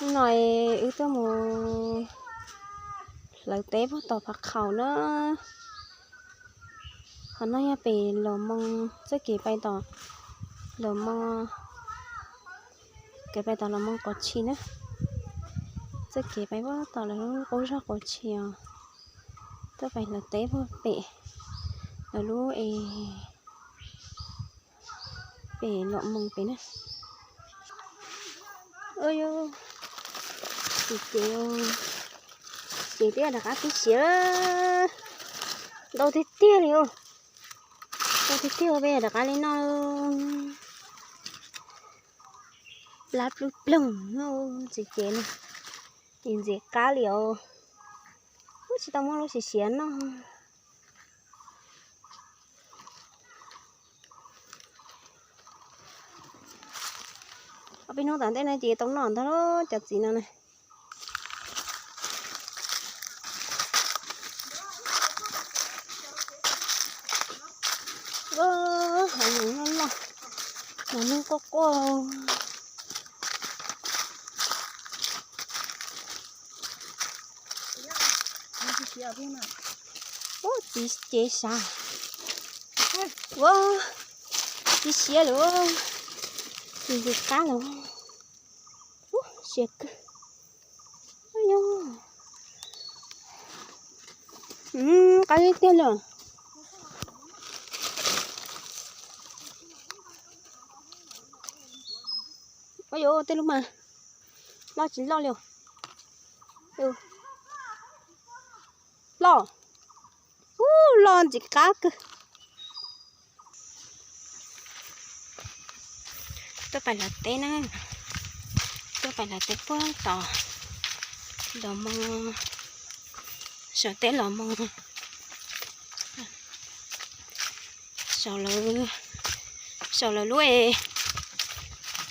Hnub no wb tuaj mus hlawv teb puag tom Phav Khaum na. Qhov no yog pem Los Moo, txoj kev pais tom Los Moo, kev pais tom Los Moo Quav Tshis na. Txoj kev pais puag tom lawv lub qub zog Quav Tshis os. Tuaj pais hlawv teb puag pem lawv lub es pem Los Moo pem na. Ua yus tsis cev, cev twb rov qab tib siav. Ntau tiag tiag li os. Ntau tiag tiag, peb rov qab li no. Plab plub ploog, tsis cev na, ntxim qab li os. Ub, tsis tau muaj lub siav siav noj. Ob peb hnub tom ntej no ces tau noj ntag lauj, cov txiv no na. Hav zoov loj loj, hav neeg quaj quaj. Ub, txiv cev sav. Ua, txiv siav lawm, txiv ntxim qab lawm. Ub, siav kawg. Qab tiag lawm. Ua yuav tej lub mas loj tsis loj li. Loj. Ub, loj ntxim qab kawg. Tuaj pais hlawv teb na, tuaj pais hlawv teb puag tom Los Moo, saum teb Los Moo, saum lawv, saum lawv lub,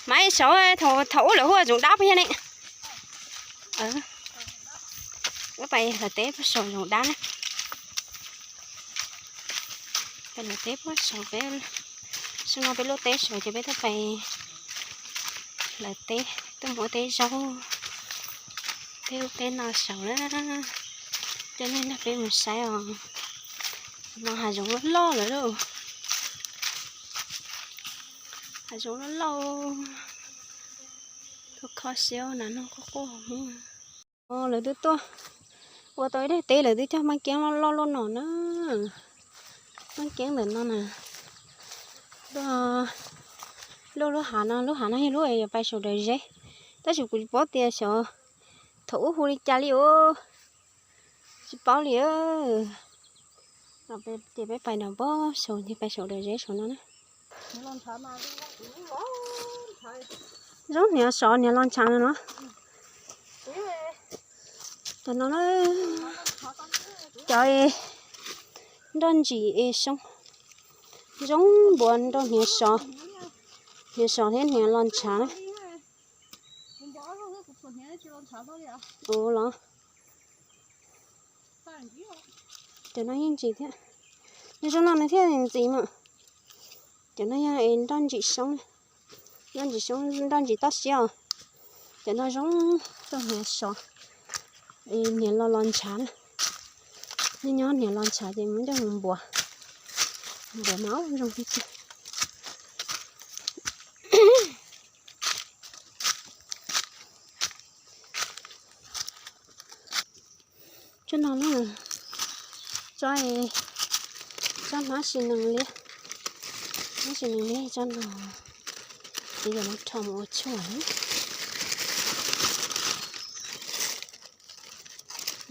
mas saum, thaum ub lawv hu ua Zoov Dab puas yog ne? Ub, pais hlawv teb puag saum Zoov Dab na. Peb hlawv teb puag saud peb, xyoo no peb lub teb saud ces peb tuaj pais hlawv teb, tuaj mus ua teb zaub, peb lub teb no saud na. Coj nej nrog peb mus saib os. No hav zoov loj loj lawm lauj. Hav zoov loj loj. Tuaj kho siab na, neeg quaj quaj. Lawv twb tuaj ua tau ib daim teb, lawv twb cog maj keeb loj loj luaj no na. Maj keeb ntawm no na. Luaj, luaj lub hav no, lub hav no yog lub uas yuav pais saum daws zeb, tab sis kuv tsis paub tias xyov thaum ub hu li cas li os. Tsis paub li. Ces peb pais nram pob saud, ces pais saum daws zeb saum no na. Zoo hniav sov, hniav los ntshav no no. Cov no, cov nroj ntsim es soob, zoo npuas nrog hniav sov, hniav sov thiab hniav los ntshav na. Ua los, cov no yeej ntsim thiab. Nyob zoo no nws thiaj ntxim mas. Cov no yog es nroj ntsim soob, nroj ntsim soob, nroj ntsim toj siab os. Cov no zoo, txoj hniav sov, hniav los los ntshav na. Nyob nyob hniav los ntshav ces muab coj mus npuav, npuav mas zoo tiag tiag. Tsob no na, tsob, tsob hnab sis nees liab, hnab sis nees liab tsob no, ces yog lawv rho mus ua tshuaj na.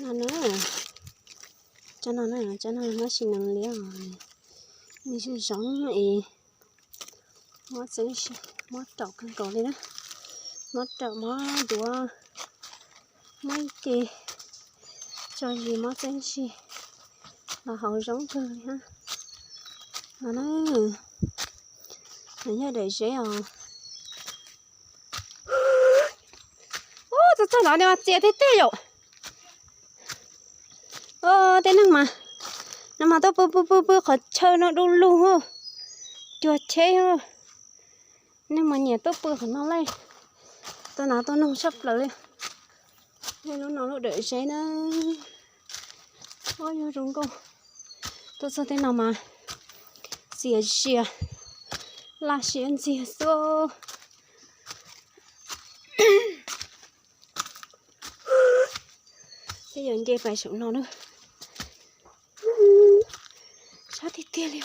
No na, tsob no na, tsob no hnab sis nees liab, nws zoo zoo es muab txeeb, muab raum kawg nkaus li na, muab raum muab duav, muab ib ce tso zis muab txeeb zis los haus zoo kawg li na. No na, yog daim zeb os. Ub, txog txog no mas txias tiag tiag yom. Tej neeg mas, no mas tuaj pw pw pw pw qhov chaw no du lug, cuag cheb. Neeg mas nyiam tuaj pw qhov no lawm, tuaj hnav tuaj noog tshaj plaws li. Lub no lub dawm zeb na. Ua yog zoo nkauj. Tuaj txog tej no mas xiam sia, laj siab ntxiag xwb. Tej yog nce pais saum no na. Sab tiag tiag li.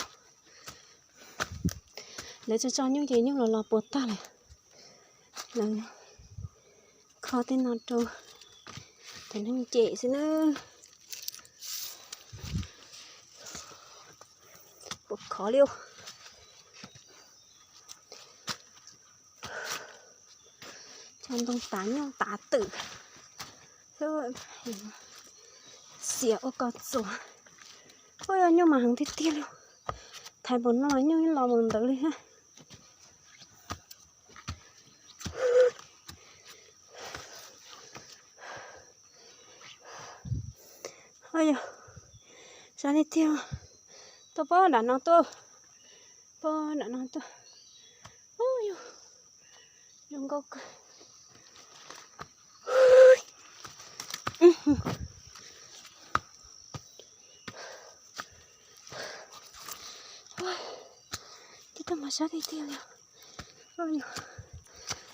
Lawv tso tso nyuj ces nyuj los los puas tag lawm. Lawv kho tej no rau cov neeg cem xwb na. Puas khov li. Cov ntoo tav nyuj tav twm. Xiam ua kos txuas. Ua yog nyuj mas heev tiag tiag li. Thaiv npaum no nyuj los mus ntawd li thiab. Ua yog sab tiag tiag. Tuaj pog nram no tuaj. Pog nram no tuaj. Ua yog zoo nkauj kawg. Tib tug mas sab tiag tiag li.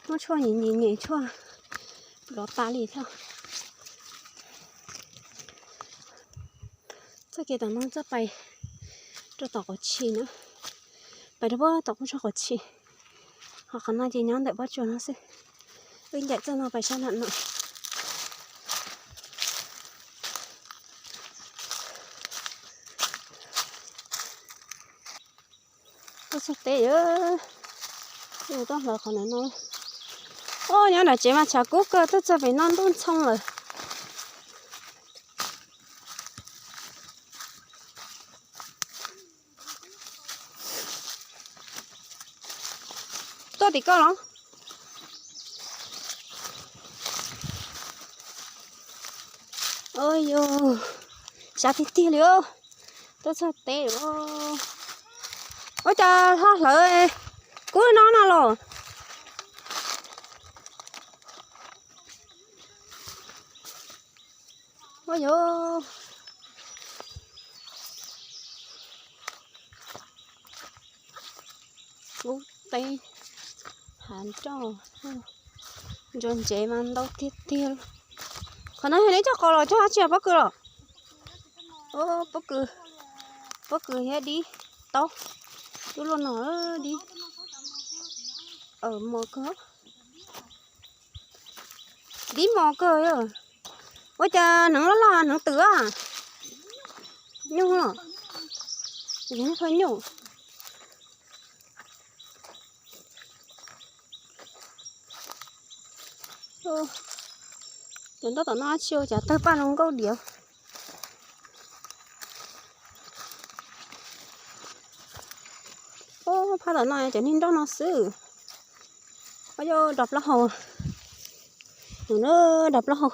Muab tshuaj nyem nyem nyem tshuaj lov tas li thiab. Txoj kev tom no txoj pais rau tom Quav Tshis na. Pais rau puag tom qub tshoj Quav Tshis. Ho qhov no ces nyob ntawm pob tsuas no xwb. Wb ncaim txoj no pais sab nram no. Tuaj txog teb, tuaj hlawv qhov nram no. Ua nyob nram tsev mas tshav kub kawg, tuaj txog pem no ntuj ntxhoo lawm. Tuaj tim koj los. Ua yog sab tiag tiag li os. Tuaj txog teb os. Ua cas ho hlawv kub no no los. Ua yog kub teb hav nroj, ntsuag ntsev mas ntau tiag tiag. Qhov no yog neb coj qos los coj dab tsi, pob kws los? Pob kws, pob kws thiab dib taub. Lub luaj no dib mos kawg. Dib mos kawg. Ua cas hneev loj loj hneev twm a? Nyuj los? Nyuj. Cov nroj tom no tsis ua cas tawg paj zoo nkauj diav. Phab tom no cov niag nroj no xwb. Ua yog dog plaub hau. Dog plaub hau.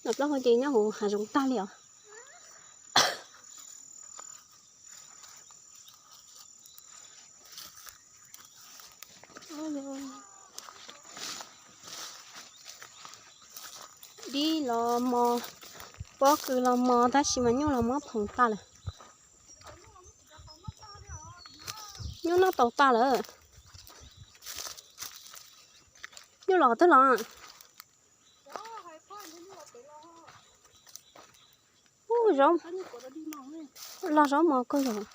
Dog plaub hau ces nyob hauv hav zoov tag li os. Dib los mos, pob kws los mos tab sis mas nyuj los muab phoom tas lawm. Nyuj noj tau tas lawm. Nyuj los twb los. Los zaub mos kawg yom.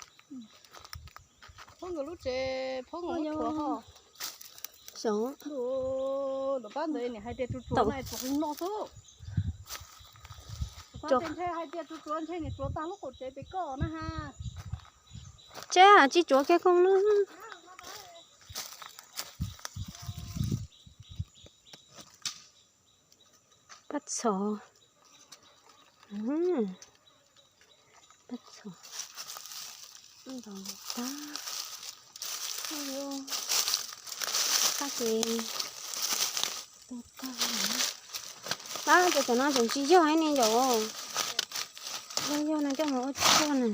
Tsis tsuav kiag koob na. Paj txhov. Paj txhov. Ntau tag. Paj ces, paj ces cov no tseem tsis yog ne yom. Yog yog no coj mus ua tshuaj na.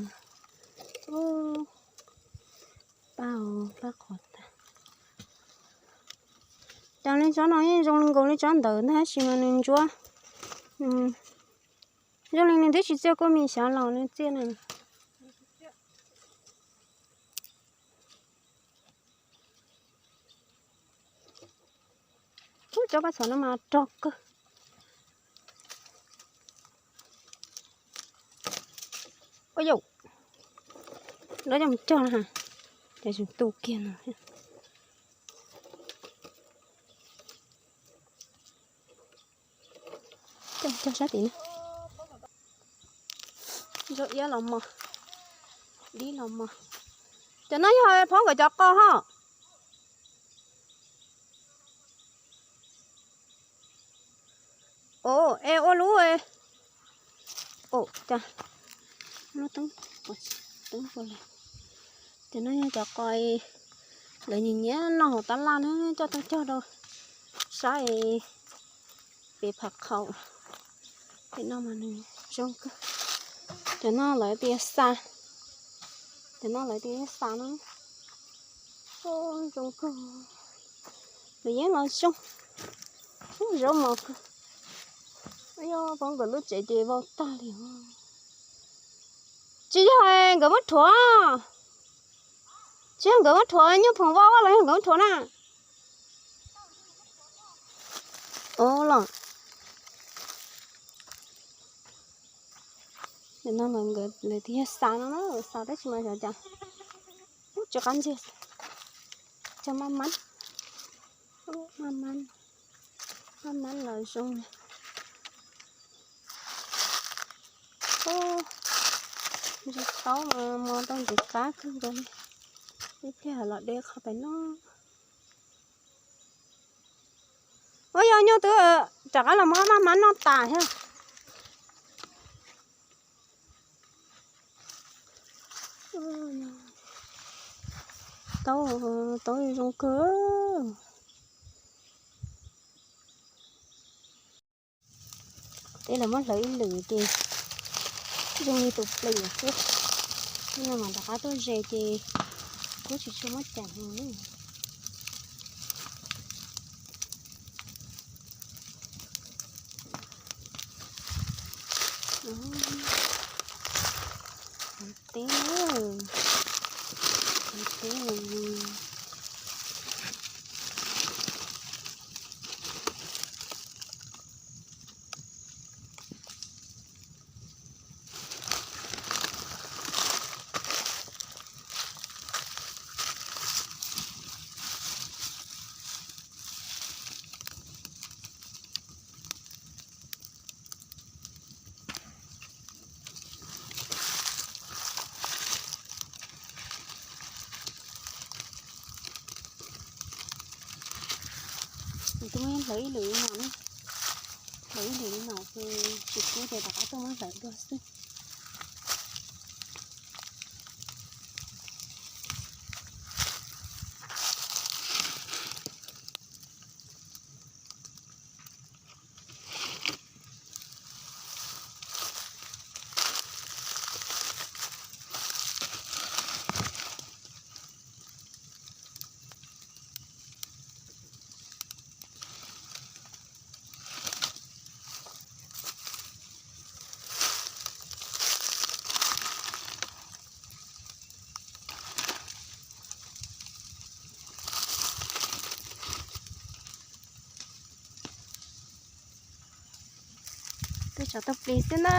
Paj, paj qhuav tas. Cov li tsob no yeej zoo li nkaus li tsob ntawd ntag tab sis mas nws ntsuab. Zoo li nws twb tsis txiaj kuj mis xyav los nws txiaj na. Ub, cov paj txhom no mas rog kawg. Ua yau, lawv coj mus cog na, ces tseem tu kiag no. Cog, cog sab tid na. Zoo iab los mos, dib los mos. Cov no yog phob nkawd cov qos ho. Ov, es ua lub, ov, cas lub teeb, teeb puas li. Ces no yog cov qos lawv nyiam nyiam noj hauv tab laj na, coj tuaj cog rau sab es pem Pham Khaum. Pem no mas nws zoo kawg. Cov no lawv tias xa, cov no lawv tias xa no. Zoo kawg. Nws yeej los zoo, zoo mos kawg. Yog pom nkawd lub tsev ces vau tag li. Tsis yog nkawd muab rhuav, tsis yog nkawd muab rhuav nyuj phoom vau los yog nkawd muab rhuav na. Ov los, no nkawd lawv tias xa no na, xa tab sis mas xyov cas tsis qab ntxiag. Cog maj mab, maj mab, maj mab los zoo li. Ntsis taub mas mos tau ntsis qab kawg nkaus li. Ib pliag los de qhov pem no. Ua yog nyuj twb rov qab los muab maj mab noj tas thiab. Taub, taub zoo kawg. Tej lawv muab hlawv ib lwm ces zoo li tus plis xwb. Tej no mas rov qab tuaj ze ces kuj tsis tshua muaj ceem li. Teb, teb. Kuv twb muab hlawv ib lwm li no na. Hlawv ib lwm li no ces tsis kub ces rov qab tuaj muab hlawv dua xwb. Twb tsov tau plis xwb na.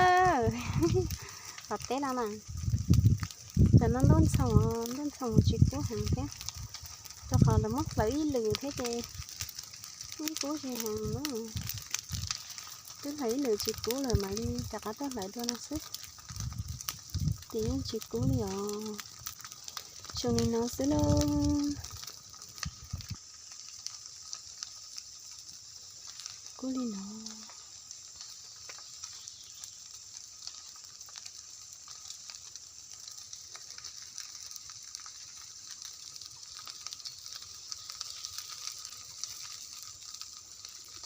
Qhov teb no na, cov no ntuj ntxhoo, ntuj ntxhoo tsis kub heev thiab. Rau qhov lawv muab hlawv ib lwm thiab ces yeej kub tsis heev na. Twb hlawv ib lwm tsis kub lawm mam li rov qab tuaj hlawv dua no xwb. Ces yeej tsis kub li os. Zoo li no xwb lauj. Kub li no.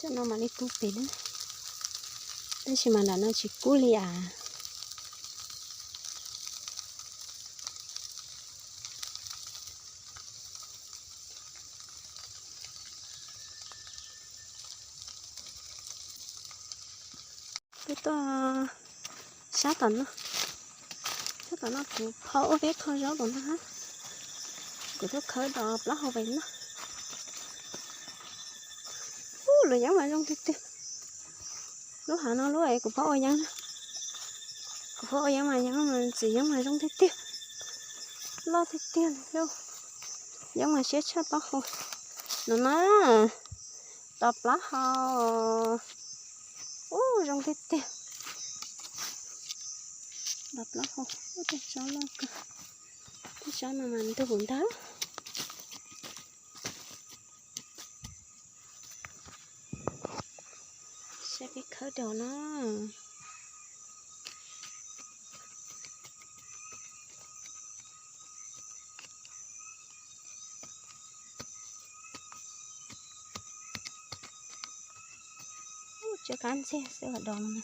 Cov no mam li kub pem na. Tab sis mas nram no tsis kub li as. Tuaj tuaj sab tom no, sab tom no kuv phau ua peb qho zaub tom no hab. Kuv tuaj khawb dos plaub hau pem no. Ub, lub yeeb mas zoo tiag tiag. Lub hav no lub es kuv pab ua yeeb na. Kuv pab ua yeeb mas yeeb mas txiv yeeb mas zoo tiag tiag. Loj tiag tiag li. Yeeb mas siab tshaj plaub hau. No na, dos plaub hau. Ub, zoo tiag tiag. Dos plaub hau. Ub, tej tsob loj kawg. Tej tsob no mas ntug ntag. Saib peb khawb rau na. Ub, tsw qab ntxiag xwb dos no.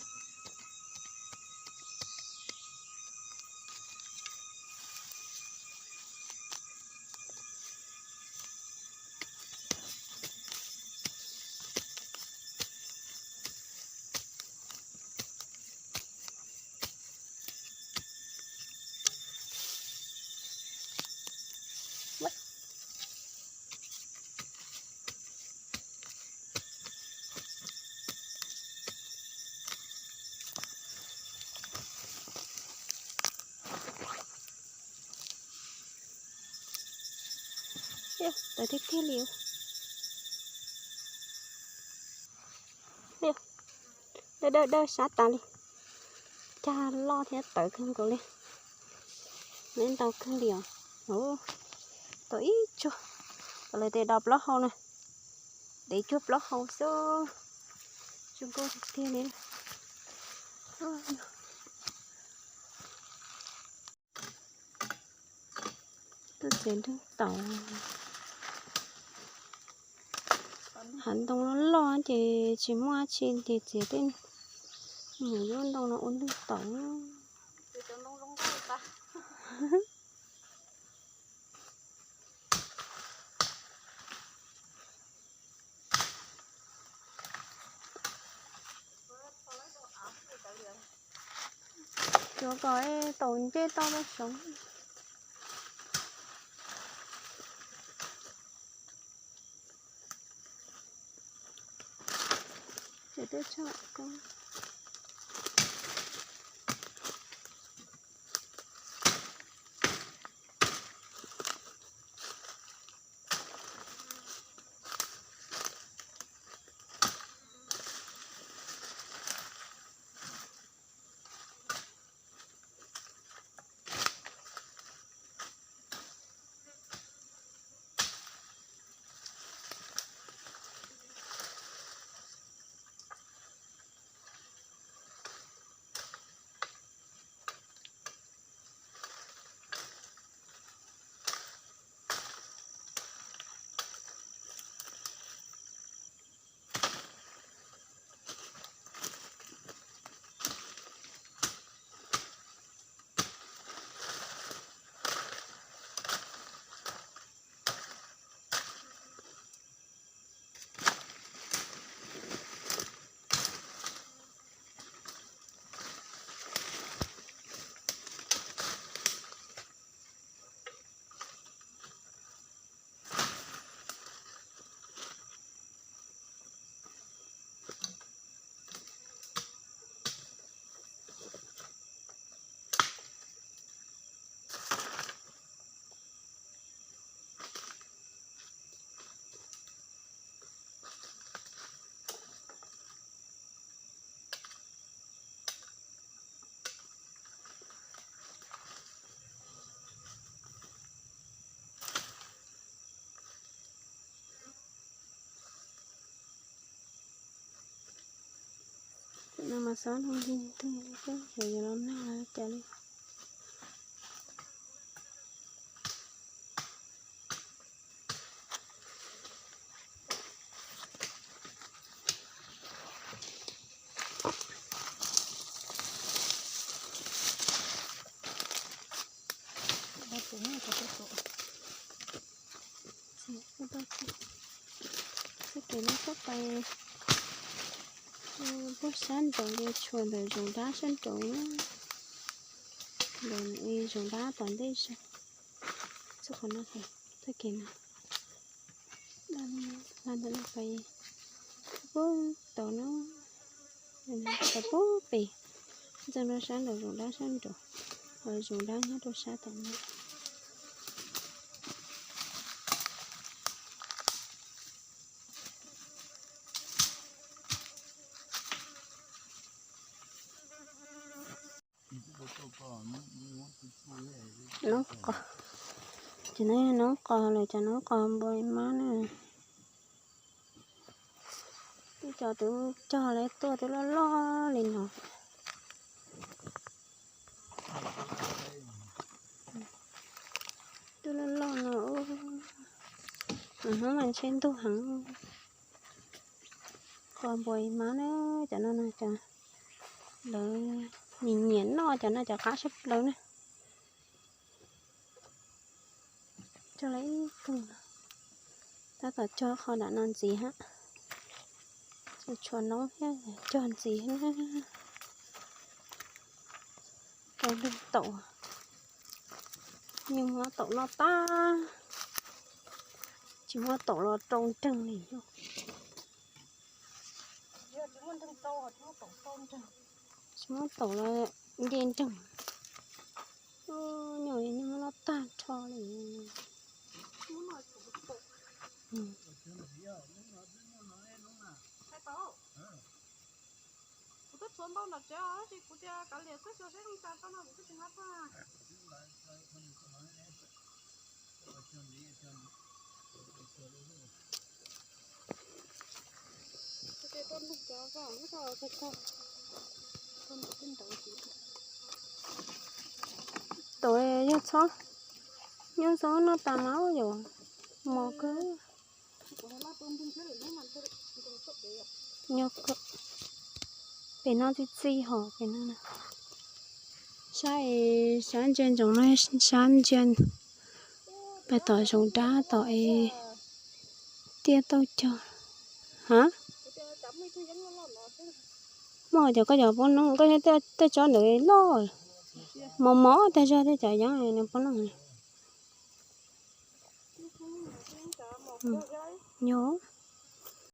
Tawv tiag tiag li. Dawb dawb dawb sab tas li. Cag loj thiab tawv kawg nkaus li. Neb ntau kawg li os. Tau ib tsuag, tau lawv tias dos plaub hau na. Dev cuag plaub hau xwb. Zoo nkauj tiag tiag li. Tuaj txiav nreeg taum. Hav ntoo loj loj ces tsis muaj dab tsi ces txiav tej mus lub ntoo no ua nreeg taum. Tsuav kom taum ncej tau rau saud. Ces twb tso ko. No mas xob nug nti twg li, xyov yuav los nag los cas li. Txij kev no txhob pais Puag sab nraud, tshuav ntawm zoov dab sab nraud, ntawm zoov dab tom ntej sab, txog qhov no, txoj kev no, puag tod no, txog puag pem, ntxeev rau sab nraum zoov dab sab nraud, ho zoov dab nyob rau sab tom no. Noob qos, cov no yog noob qos lawm, cov noob qos npua mab na. Twb cov twb cog lawm tuaj twb loj loj li no. Twb loj loj no, hnub mas ntshe ntug heev. Qos npua mab na, cov no na, cov lawv nyiam nyiam noj cov no cov qab sab plaws na. Cog lawm ib tug, tab tom cog qhov nram no ntxiv hab. Tshuav noob thiab cog ntxiv na. Rau lwg taum, yeej muab taum noj tag, tsis muab taum los rau nreeg li. Tsis muab taum los nce nreeg. Nyuj yeej muab noj tag nrho li. Kuv twb tshuav ntau nram tsev os, tab sis kuv tias kav liam xwb, xyov seb zoo cas tau no kuv twb tsis nqa tuaj. Tau yog txhob, nyob txhob noj tas mas yuav mos kawg. Nyob kawg. Pem no txi txi hos pem no. Sab, sab ntsia ntsoov no, sab ntsia pem tom zoov dab tom es tiaj tauj cog. Ha? Muaj cov koj cov poob noob, koj tej tsob ntawd loj, mos mos tag zog tej cov yeeb nws poob noob. Nyob.